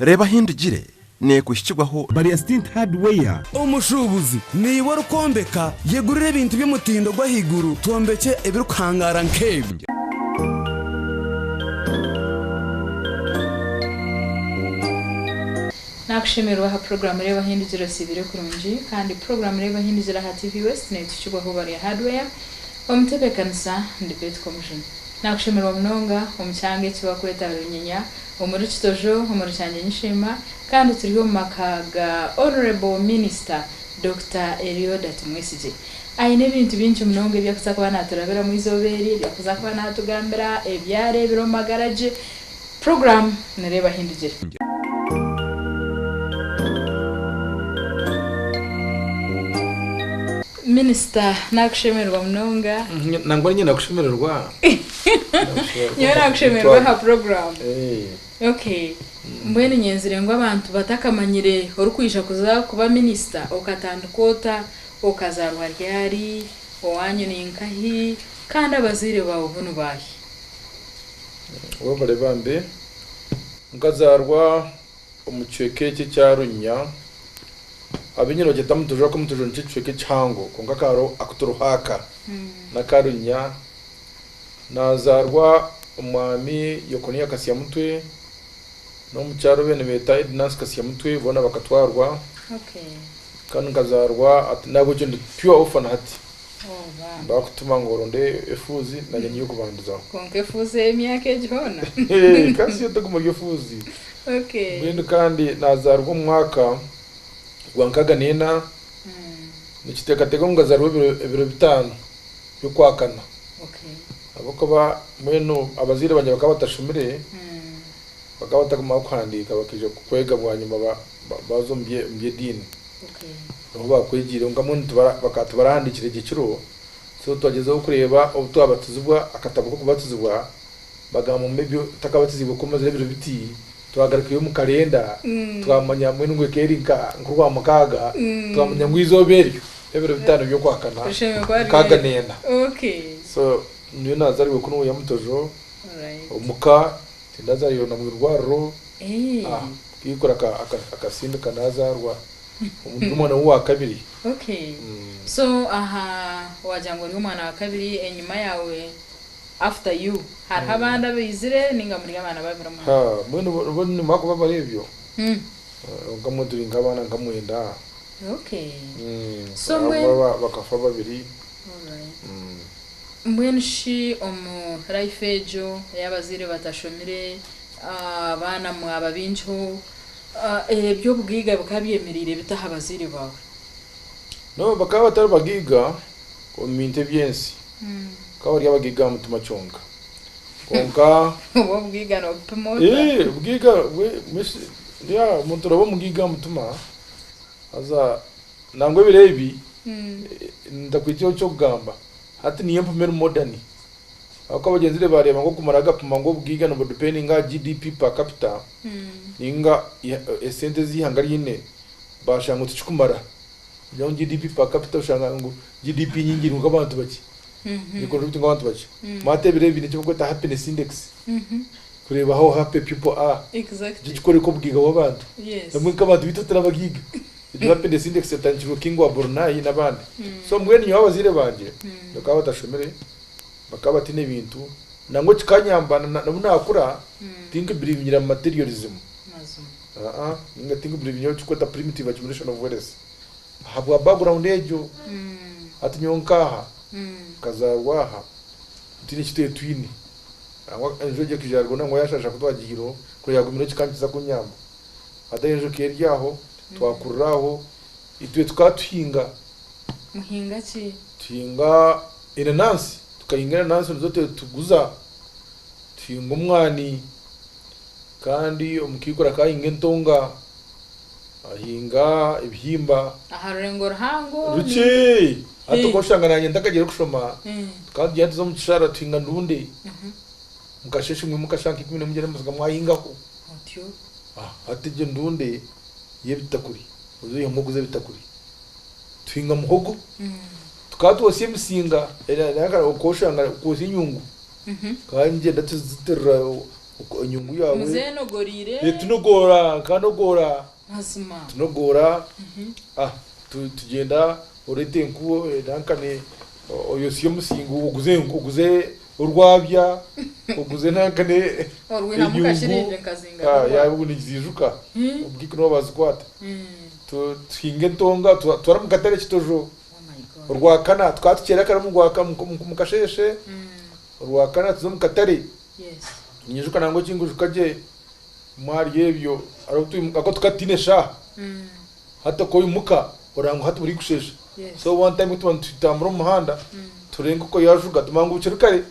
Reeba Ahindugire neekuhikibwaho. Barya Stint Hardware. Omushuubuzi, Niiwe orikwombeka, yegurire ebintu by'omutindo gw'ahaiguru twombekye ebirikuhangaara nk'ebi. Nakushemererwa aha puroguraamu Reeba Ahindugire osiibire kurungi kandi puroguraamu Reeba Ahindugire aha TV West neetuhikibwaho Barya Hardware. Omutebeekanisa ndi Betty Komujuni. Nakushemererwa munonga omu kyanga eki barikweta Runyinya Omuri Kitojo omuri Kyangye-Nyishiima kandi turi omu maka ga Honourable Minister Dokita Elioda Tumwesigye. Aine ebintu bingi munonga ebi arikuza kuba naturabiramu eizooba eri, ebi arikuza kuba natugambira, ebi areebire omu magara gye. Puroguraamu ni Reeba Ahindugire. Minisita nakushemererwa munonga. Nangwa niinye nakushemererwa. Nyowe nakushemererwa aha puroguraamu. Okay. Mbwenu nyenzire ngu abantu batakamanyire orikwija kuza kuba minisita okatandika ota, okazaarwa ryari, owaanyu ni nkahi, kandi abazaire baawe bo ni baahi? Webare bambi. Nkazaarwa omu kicweka eki ekya Runya. Abaingi nibagyeta Mutojo ahakuba Mutojo nikyo kicweka ekihango kwonka akaaro aku turiho aka n'aka Runya. Naazaarwa omwami Yekoniya Kasyamutwe n'omukyara ou nibeeta Ednansi Kasyamutwe boona bakatwarwa. Kandi nkazaarwa nahabwekyo ndi pure orphan hati. Bakutuma ngu oronde efuuzi nanye niyo okubandizaho. Kwonka efuuzi ey'emyaka egi hoona? Kasi yo teguma eri efuuzi. Mbwenu kandi nazaarwa omu mwaka gwa 64, nikiteekateekwa ngu nkazaarwa ebiro bitaano by'okwakana. Ahabw'okuba mbwenu abazaire bangye bakaba batashomire, bakaba batakumanya kuhandiika bakaija kwega bwanyima baaza omu by'ediini. Niho baakwegiire kwonka mbwenu bakaba tibarahandiikire gye kiro, so twagyezaho kureeba obu twabatizibwa akatabo k'okubatizibwa bagamba ngu maybe otakabatiziibwe ku omazire ebiro biti, twagarukayo omu kalenda twamanya mbwenu ngu eka eri nka nk'orwamukaaga twamanya ngu eizooba eryo ebiro bitaano by'okwakana nkaaga n'ena. So nyowe naazariirwe kunu omu Nyamutojo omuka tindazaariirwe na mu irwariro, Kiikura akasindika nazaarwa ndi omwana we owakabiri. Okay so aha wagira ngu ori omwana wa kabiri enyima yaawe after you hariho abandi abaizire ninga muri abaana babiri omu Ha, mbwenu bo nimara kubabara ebyo kwonka mbwenu turi nk'abaana nka mwenda. Okay so mbwenu. Bakafa babiri. Alright. Mbwenu shi omu life egyo ey'abazaire batashomire Abaana mwaba baingiho, eby'obugaiga bikaba byemereire bita aha bazaire baawe? No, bakaba batari bagaiga omu bintu eby'ensi. Bakaba bari abagaiga aha mutima kyonka. Kwonka. Obu obugaiga noobupima ota? Ee, obugaiga, yeah, omuntu oraba omugaiga aha mutima, haza nangwa ebiro ebi, ntakwitire eky'okugamba, hati niyo empimo eri modern. Ahabw'okuba bagyenzire baareeba ngu okumara gapima ngu obugaiga nibudipendinga aha GDP per capita ninga esente ezi eihanga riine, baashanga ngu tikikumara. Kugira ngu GDP per capita oshanga ngu GDP nyingi eri nk'abantu bakye, nekontributinga abantu bakye. Hati ebiro ebi n'eki barikweta happiness index, kureeba how happy people are, nikyo kirikworeka obugaiga bw'abantu. Nabwo nk'abantu beitu turi abagaiga. Egyo happiness index etandikirwe King wa Brunei n'abandi. So mbwenu nyowe abazaire bangye bakaba batashomire. Bakaba bataine bintu, nangwa kikanyamba n'obu naakura tinkubiriivingira mu materialism. Aa, ninga tinkubiriivingira omu kirikwetwa primitive accumulation of wealth. Ahabwa background egyo, hati nyowe nk'aha, nkazaarwa aha, titwine eki twine twine. Nangwa enju egyo ekaija yarugaho nangwa yashaasha ku twagiihireho, ku yaagumireho kikankiza kunyamba. Hati enju ekaba eri aho, twakurira aho, itwe tukaba tuhinga. Muhinga ki? Tuhinga enanansi, tukahinga enanansi nizo tuguza, tuhinga omwani kandi omukaikuru akahinga entonga, ahinga ebihimba. Aha rurengo ruhango? Rukye! Hati okaba oshanga nanye ntakagiire kushoma, tukaba tugyenda tuza omu kishara tuhinga ndunde, mukasheeshe mwimuka shaaha nka ikumi n'emwe mugyende muziga mwahingaho. Otyo. Hati egyo ndunde y'ebitakuri, oze oihemu oguze ebitakuri. Tuhinga muhogo, tukaba twotsya emisinga, okwoshanga kwotsya enyungu, tukaba nigyenda tuzitirira. Enyungu yaawe. Muzenogoriire. Eh, tunogoora nkanogoora. Mazima. Tunogoora ah tugyenda oreeta enku nankane oyosye omusingo oguze enku oguze orwabya oguze nankane Orwihamu enyungu kashiringi nkazinga ah rurwa. yaaba obu niziijuka obugiiko nibo bazikwata. Tuhinga entonga tutwara omu katare ekitojo. Oh my God. Orwakana tukaba tukyera kare omu kasheeshe orwakana tuza omu katare. Yes. Ninyijuka nangwa ekinkujuka gye mwari ebyo hariho ahabw'okuba tukaba tutaine eshaaha. Hati ku oimuka oranga hati buri kusheesha. Yes. So one time tuba nitutambura omu muhanda tureeba enkoko yaajuga tumanya ngu bukiri kare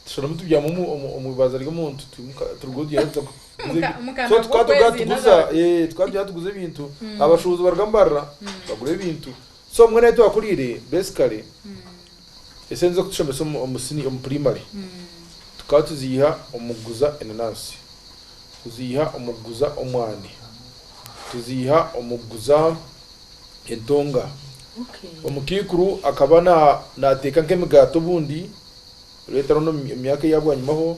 tusharamu tubyama omu ibaaza ry'omuntu twimuka turugayo tugyenda tuza kuguza Mukana So tukaba turugayo gw'okwezi tuguza naza. tukaba tugyenda tuguza ebintu abashuubuzi baruga Mbarara bagura ebintu. So mbwenu ahu twakuriire basically esente z'okutushomesa omu senior omu primary tukaba tuziiha omu kuguza enanansi, tuziiha omu kuguza omwani, tuziiha omu kuguza entonga. Okay. Omukaikuru akaba naateeka nk'emigaati obundi later on omu myaka eya bwanyimaho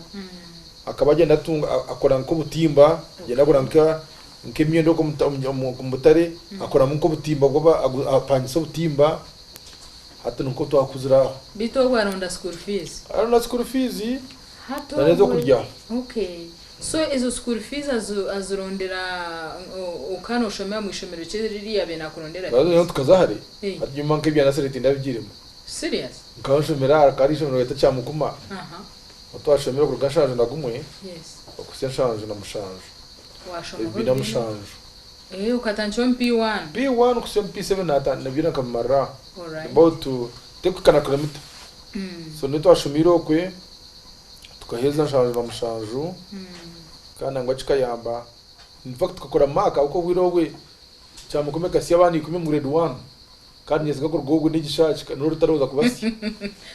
akaba agyenda atunga akora nk'obutimba agyenda agura nk'emyenda okwo omu butare akoramu nk'obutimba apangisa obutimba hati nikwo twakuzire aho. Beitu obwo aronda school fees? Aronda school fees Hati na obwe n'ez'okurya. Okay. So ezo school fees azirondera okaba noshomera omu ishomero ki riri yabaire nakurondera fees? Tukaza hare Eh. hati nyuma nk'ebya nursery tindabigiiremu. Serious? Nkaba nshomera aha hakaba hariho ishomero baryeta Kyamukuma. Aha. Ahu twashomire okuruga 71 Yes. okuhitsya 77. Washomaho Ebibiina ebibiina? mushanju. Eh, okatandikira omu P1? P1 kuhitsya omu P7 nabyo nkabimarira aho. Alright. About terikuhika na kilomita. So niyo twashomeire okwe tukaheza 77 kandi nangwa kikayamba. In fact tukakora mark ahabw'okuba obwire obwe Kyamukoma ekasya abaana 10 omu grade one kandi nyesiga kuruga obwe n'egisha n'orutaro ruza kubasya.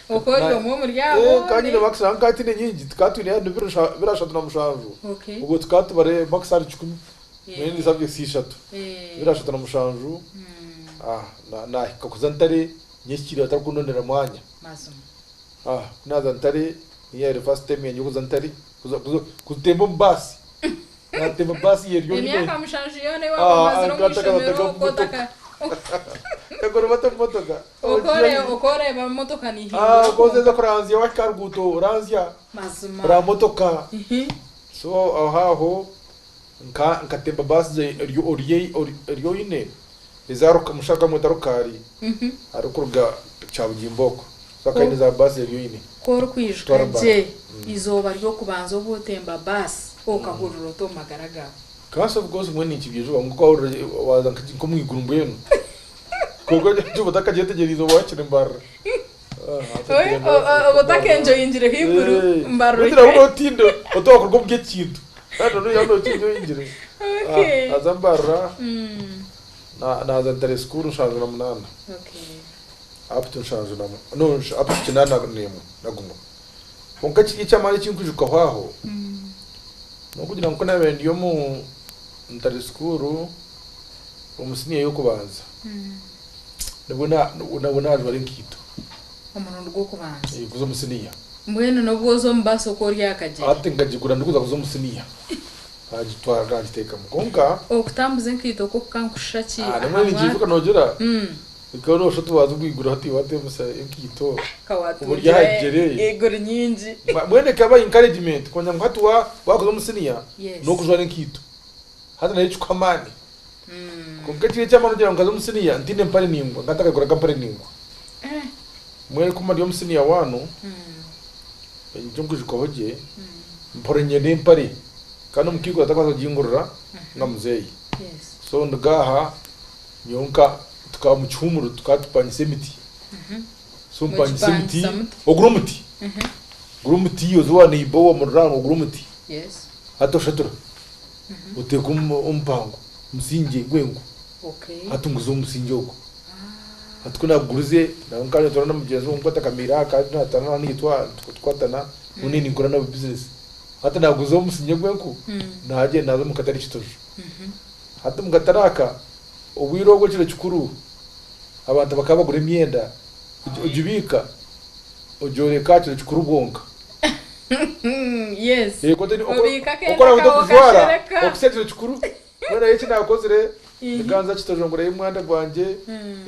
Okaba ori omwe omuri abo? Eh, nkaba nyine marks nangwa nkaba ntiine nyingi tukaba twine 37 obwo tukaba tubara marks ahari kikumi mbwenu subjects ishatu 37 ah nahika kuza Ntare nyekiriire batarikundondera mwanya. Ah ku naaza Ntare niyo yaabaire first time yangye kuza Ntare kutemba omu baasi. Naatemba baasi ye ryonyine. Emyaka mushanju yoona ei waaba omazire omu ishomero okwo otaka. Nkatakagorobata omu motoka. Okoreeba motoka neehingura kwonka. kwonka. Oza kuranzya waahika aha ruguuto oranzya. Mazima. Ora motoka. So aho aho nkatemba baasi ryoine eza omushaija akaba namweta Rukaari arikuruga Kyabugimba okwo. So akaba aine za baasi eryoine. Ku orikwijuka gye eizooba ry'okubanza obu otemba baasi, okahurira ota omu magara gaawe? Kansi of course mbwenu ninkibyijuka ngu kwahurira waaza nk'omu iguru mbwenu. Kwonka ekyo oba otakagyetegyereize oba waakira embarara. Oba otakenjoyingireho eiguru mbarara Beitu nabwo notiina otawakuruga omuri eki kintu. Kandi noija nokienjoyingire. Naaza mbarara, naaza Ntare school 78. Up to nshanju na no up to kinaana n'emwe na gumwe. Kwonka ekiri eky'amaani eki nkwijukaho aho, n'okugira ngu ku naabaire ndi omu Ntare school omu siniya y'okubanza, nibwo nabwo naajwara enkaito. Omurundi gw'okubanza? Kuza omu siniya. Mbwenu n'obu oza omu baasi okwo ori aha kagyere? Hati nkagigura ndikuza kuza omu siniya, naagitwara naagiteekamu kwonka. Okutambuza enkaito kwo kukankushusha ki aha Nambwenu mwaka? ninkiijuka noogira. Nikwo noshusha oti waaza omu iguru hati watemesa enkaito Ka obu ori aha watungira kigyere. eiguru nyingi. Mbwenu ekaba encouragement kumanya ngu hati waakuza omu siniya Yes. n'okujwara enkaito. Hati nayo ekikuha amaani. Kwonka ekiro eky'amaani kugira ngu nkaza omu siniya ntaine mpare naingwa, nkaba ntakaguraga mpare naingwa. Mbwenu ku ndi omu siniya wanu, nikyo nkwijukaho gye, mpora nyenda empare kandi omukaikuru atakubaasa kugingurira nga muzeeyi. Yes. So nduga aha Nyowe nka tukaba omu kihuumuro tukaba tupangisa emiti. So mpangisa emiti, Mugipangisa muta? ogura omuti. Gura omuti oze owa neighbour owa muriraanwa ogure omuti. Yes. Hati oshatura. Oteeka omu omupango, omusingye gw'enku. Okay. Hati nguza omusingye ogwo. Hati ku naagugurize, nawe nkaba nintuura na mugyenzi wange atakamiire aha kandi naatuura naitwe tukwatana, mbwenu ninkora nawe bizinesi. Hati naaguza omusingye gw'enku, naagyenda naaza omu katare Kitojo. Hati omu katare aka, obwire obwo ekiro kikuru abantu bakaba bagura emyenda, ogibiika ogyoreka aha kiro kikuru bwonka. Yes. Eh, kote ni- Obiika akenda okora kawe kujwara okashereka. okusa ekiro kikuru mbwenu eki nakozire niganza kitojongora y'omwanda gwangye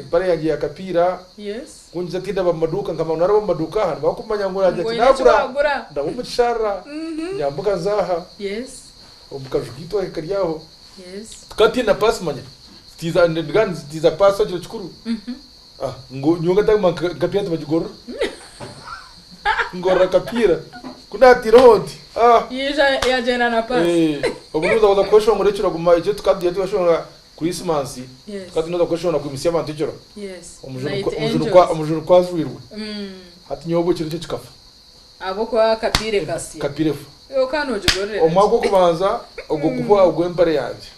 empare yangye ya kapiira Yes. kungiza tindaba mu maduuka nkamanya naraba mu maduuka aha nibakumanya ngu nagira Ngu ati oine eki nagura wagura. ndaba omu kisharara nyambuka nzaaha Yes. omu kaju kaitu aka kari aho Yes. tukatiina paasi manya tiza ndigani tiza paasi ekiro kikuru ah ngu nyowe ngataguma nkapiira tibagigorora ngorora kapiira kunatiireho nti ah Yija yagyenda na paasi. Eh, obu nuza kuza kweshongora ekiro guma ekyo tukadiya tweshongora Christmas Yes. tukadi nuza kweshongora kwimusya abantu ekiro Yes. omujuru Night omujuru Angels. kwa omujuru kwazwirwe hati nyowe ekiro kyo kikafa Ahabw'okuba akapiira ekasya. kapiira efa Oka nogigororera omwaka gw'okubanza ogwo guhwa ogw'empare yangye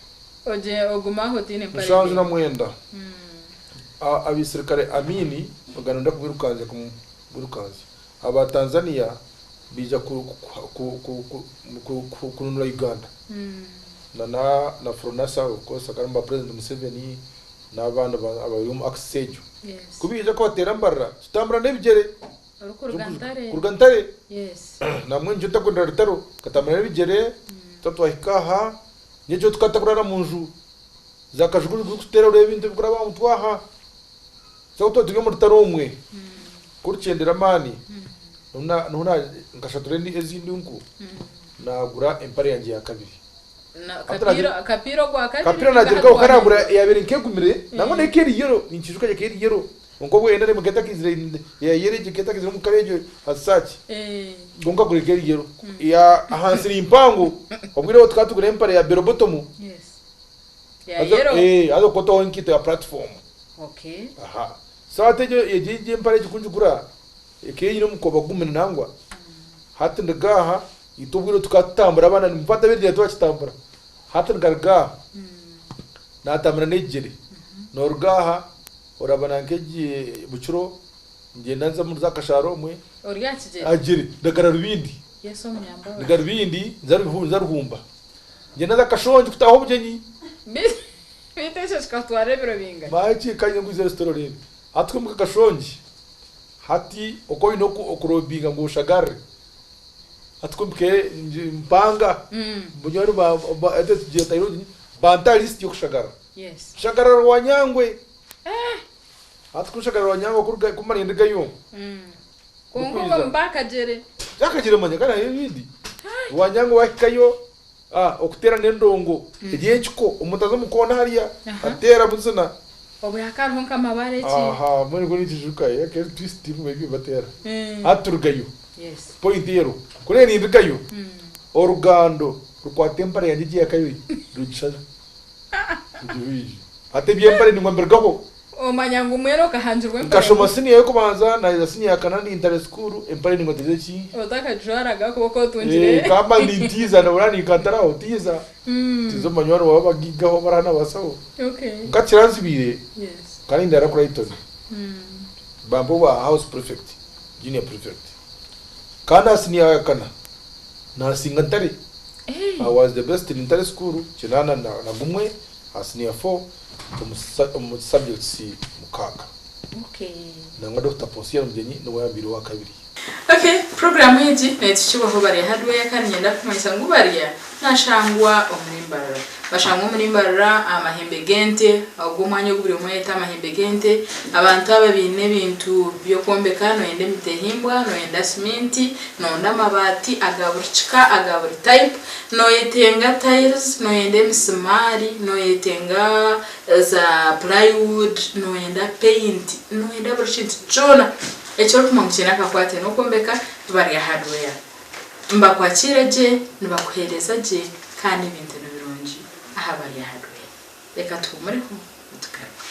Ogye ogume aho otiine empare 79 abisirikare Amini bagana nda kumwirukanzya kumwirukanzya aba Tanzania bija kununura Uganda na na Fronasa of course akaramba President Museveni n'abandi abari omu axis egyo Yes. kubija kubatera mbarira tutambura n'ebigere Orikuruga Ntare. kuruga Ntare Yes. namwe njo ntakundira rutaro katambura n'ebigere twahika aha nyekyo tukatakurara mu nju zakajugujugu kutera ureba ebintu bikuraba mutwaha so tuba turi omu rutaro omwe kurukyendera amaani nuhuna nkashatura ezindi nku nagura empare yangye ya kabiri Na Ate kapiira kapiira ogwa kabiri. kapira nagirukaho karagura yabere nkegumire nangwa nekeri yero ninkijuka keri yero onko bwenda ne muketa kizire ya yere giketa kizire mu karejo asaki Eh. gonka gure keri yero ya ahansi ni impango obwire tukatugura empare ya berobotomu Yes. Ya yero. eh azo koto nkito ya platform Okay. aha so ate ejo ejije empare egikunjugura ekeyine omukoba gumire nangwa hati ndigaha itubwire tukatambura abana nimufata birya twakitambura hati ngargaha natambura n'ejjere norugaha orabana nkeji bukiro ngenda nza muri zakasharo omwe Ori akigere. agere ndagara rubindi Yes omunyamba. ndagara rubindi nza ruhumba ngenda nza kashongi kutaho obugenyi Bite ekyo kikatwara ebiro bingana. maki kanye ngwize restaurant rero hatwe muka kashongi hati uko oyine okurobinga ngu ushagarre hatwe mpanga bunywani ba ate tugiye tayiro banta list yokushagara Yes. shagara rwanyangwe hati kushagara rwanyangwe kuruga kumara indigayo Konko Kukwiriza. mbakagere. byakagira manya kana ibindi rwanyangwe wahikayo ah okutera n'endongo egiye ekiko omuntu aza mukona hariya atera muzina Obu yakariho nk'amabare ki. aha muri kuri kijuka ya ke twist mu batera haturugayo Yes. point yero kuri nindigayo orugando rukwata empare yanjye igiye kabiri rugishaza rugibije ate byempare ningomberwaho Omanya ngu mwero okahangirwa empare. nkashoma siniya yo kubanza na siniya ya kana ni intare school empare ningoteze ki Otakajwaraga kuboko otungire. Eh, kamba nintiza nabura nikantaraho tiza tiza manywani waba bagigaho barana basaho Okay. nkakiranzibire Yes. kandi ndara kuri Hilton bambo ba house prefect junior prefect kana siniya ya kana nasinga ntare Hey. I was the best in Ntare school kinana na gumwe senior 4 omu subjects mukaaga Okay. nangwa Dr. Ponsiano Mugenyi niwe yambire wa kabiri Okay, programu egi netukibaho bariya hardware kandi nyenda kumanyisa ngu bariya nashangwa omuri Mbarara. Bashangwa omuri Mbarara amahembe gente, ogwo omwanya ogu buri omwe ayeta amahembe gente, abantu aba biine ebintu by'okwombeka, noyenda emitehimbwa, noyenda siminti, noyenda amabaati aga buri kika, aga buri type, noyetenga tiles, noyenda emisimaari, noyetenga za plywood, noyenda paint, noyenda buri kintu kyona. Ekyorikuma ngu kiine akakwate n'okwombeka barya hardware. Nibakwakira gye, nibakuheereza gye kandi ebintu ni birungi aha barya hardware. Reka tuhumureho tugaruke.